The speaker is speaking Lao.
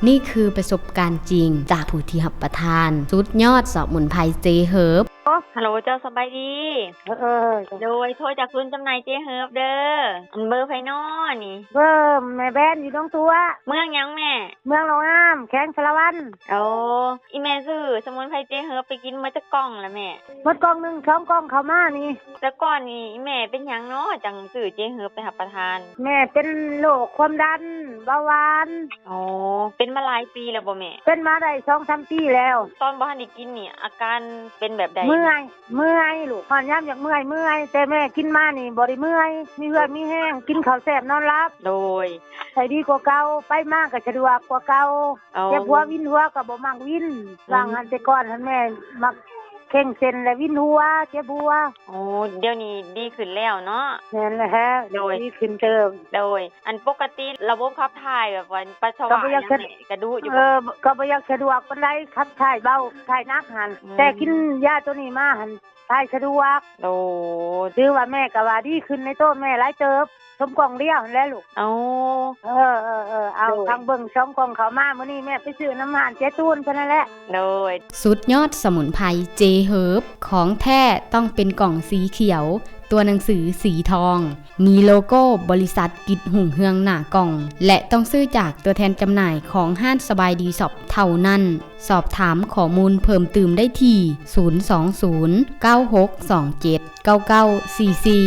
ນີ້ຄືປະສົບການຈິງຈາກຜູ້ທີ່ຮັບປະທານສຸດຍອດສະໝຸນໄພ J Herb. ໂອ້ ຮັລໂຫຼ ເຈົ້າສະບາຍດີ. ເອີ ເອີ ໂດຍ ໂທຈາກສູນຈຳໜ່າຍ J Herb ເດີ. ອັນເບີໃຜນໍນີ້? ເບີແມ່ແບນ ຢູ່ໜອງຕົວ. ເມືອງຫຍັງແມ່? ເມືອງໂລງງາມ ແຂວງສາລະວັນ. ໂອ້ ອີ່ແມ່ຊື້ສະໝຸນໄພ J Herb ໄປກິນໝົດຈັກກ່ອງລະແມ່? ໝົດກ່ອງໜຶ່ງ ສອງກ່ອງເຂົ້າມານີ້. ແຕ່ກ່ອນນີ້ແມ່ເປັນຫຍັງເນາະ ຈັ່ງຊື້ J Herb ໄປຮັບປະທານ? ແມ່ເປັນໂລກຄວາມດັນ ເບົາຫວານ. ອໍ ເປັນມາຫຼາຍປີແລ້ວບໍ່ແມ່? ເປັນມາໄດ້ສອງສາມປີແລ້ວ. ຕອນບໍ່ທັນໄດ້ກິນນີ້ ອາການເປັນແບບໃດ? ເມື່ອຍ ເມື່ອຍລູກ. ຮອດຍາມຢາກເມື່ອຍ ເມື່ອຍ, ແຕ່ແມ່ກິນມານີ້ບໍ່ໄດ້ເມື່ອຍ, ມີເຫື່ອມີແຮງ, ກິນເຂົ້າແຊບນອນຫຼັບ. ໂດຍ. ໃຫ້ດີກວ່າເກົ່າ, ໄປມາກໍສະດວກກວ່າເກົ່າ. ອໍ. ເຈັບຫົວວິນຫົວກໍບໍ່ມັກວິນ. ອືມ. ວ່າງຫັ້ນ ແຕ່ກ່ອນຫັ້ນແມ່ມັກເຄັ່ງເສັ້ນ ແລະ ວິນຫົວ ເຈັບຫົວ. ໂອ້ ດຽວນີ້ດີຂຶ້ນແລ້ວເນາະ? ແມ່ນແລ້ວ. ໂດຍ. ດີຂຶ້ນເຕີບ. ໂດຍ. ອັນປົກກະຕິລະບົບຂັບຖ່າຍແບບວ່າປັດສະຫວະ ກໍບໍ່ຢາກສະ ຫຍັງນີ້ກະດຸຢູ່ບໍ່? ເອີ ກໍບໍ່ຢາກສະດວກປານໃດ, ຂັບຖ່າຍເບົາ ຖ່າຍໜັກຫັ້ນ. ອືມ. ແຕ່ກິນຢາໂຕນີ້ມາຫັ້ນ ຖ່າຍສະດວກ. ໂອ້ ຖືວ່າແມ່ກໍວ່າດີຂຶ້ນໃນໂຕແມ່ຫຼາຍເຕີບ, ສົມກ່ອງດຽວຫັ້ນແຫຼະລູກ. ໂອ້ ເອີ ເອີ ເອີ ເອົາ. ໂດຍ. ຟັງເບິ່ງສອງກ່ອງເຂົ້າມາ ມື້ນີ້ແມ່ໄປຊື້ນຳຮ້ານເຈຕູນເທົ່ານັ້ນແຫຼະ. ໂດຍ. ສຸດຍອດສະໝຸນໄພ J Herb ຂອງແທ້ຕ້ອງເປັນກ່ອງສີຂຽວ, ຕົວໜັງສືສີທອງ, ມີໂລໂກ້ບໍລິສັດກິດຮຸ່ງເຮືອງໜ້າກ່ອງ ແລະ ຕ້ອງຊື້ຈາກຕົວແທນຈຳໜ່າຍຂອງຮ້ານສະບາຍດີຊັອບເທົ່ານັ້ນ. ສອບຖາມຂໍ້ມູນເພີ່ມຕື່ມໄດ້ທີ່ ສູນສອງສູນ ເກົ້າຫົກສອງເຈັດ ເກົ້າເກົ້າສີ່ສີ່.